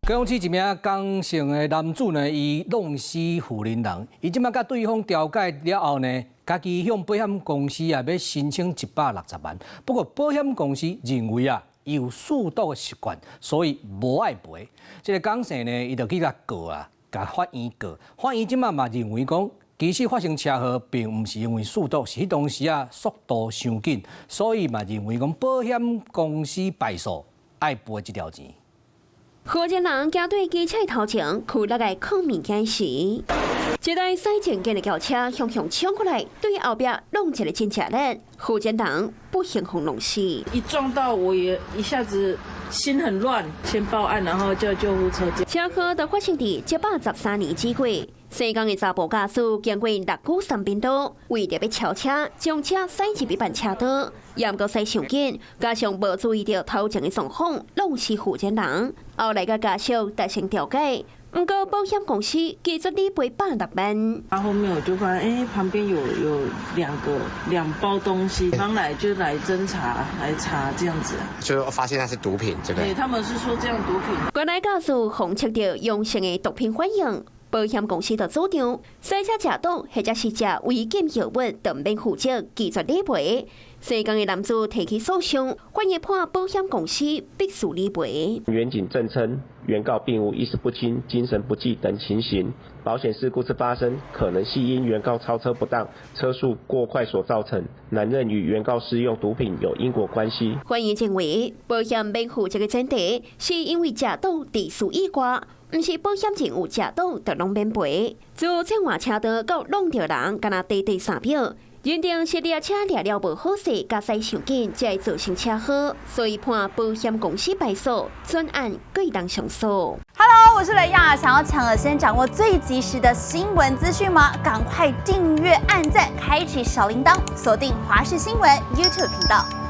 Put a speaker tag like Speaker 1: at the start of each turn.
Speaker 1: 高雄市一名江姓的男子呢，伊弄死婦人人，伊這擺佮對方調解了後呢，家己向保險公司啊欲申請160萬。不過保險公司認為啊，伊有賭毒的習慣，所以無愛賠。這個江姓呢，伊就去共告啊，共法院告。法院這擺嘛認為講，其實發生車禍並毋是因為賭毒，是彼當時啊速度傷緊，所以嘛認為講保險公司敗訴，愛賠這條錢。
Speaker 2: 負責人行對機車頭前，開落來扛物件時，一台駛前進的轎車向向衝過來，對後壁弄一個真吃力，負責人不幸予弄死。
Speaker 3: 一撞到我也一下子心很亂，先報案，然後叫救護車。
Speaker 2: 車禍就發生佇113年之過，西港的查埔駕駛經過六股三賓道，為著欲超車，將車駛入一般車道，猶閣駛傷緊，加上無注意著頭前的狀況，弄死負責人。後來佮家屬達成調解，毋過保險公司拒絕理賠160萬。
Speaker 3: 他後面我就發現，旁邊有兩包東西，剛來就來偵查，來查這樣子，
Speaker 4: 就發現那是毒品，對不對？
Speaker 3: 對，他們是說這樣毒品。
Speaker 2: 原來駕駛予測著陽性的毒品反應，保險公司就主張，駛車食毒或者是食違禁藥物，就毋免負責，拒絕理賠。西港的男子提起訴訟，法院判保險公司必須理賠。
Speaker 5: 員警證稱，原告並無意識不清、精神不濟等情形，保險事故之發生可能係因原告超車不當、車速過快所造成，難認與原告施用毒品有因果關係。
Speaker 2: 法院認為，保險免負責的前提是因為食毒致死意外，毋是保險人有食毒就攏免賠。自轉換車道到弄著人，敢若短短3秒。認定是掠車掠了無好勢，駕駛傷緊，才會造成車禍，所以判保險公司敗訴，轉案各當上訴。
Speaker 6: Hello，我是雷亞，想要搶了先掌握最及時的新聞資訊嗎？趕快訂閱、按讚、開啟小鈴鐺，鎖定華視新聞 YouTube 頻道。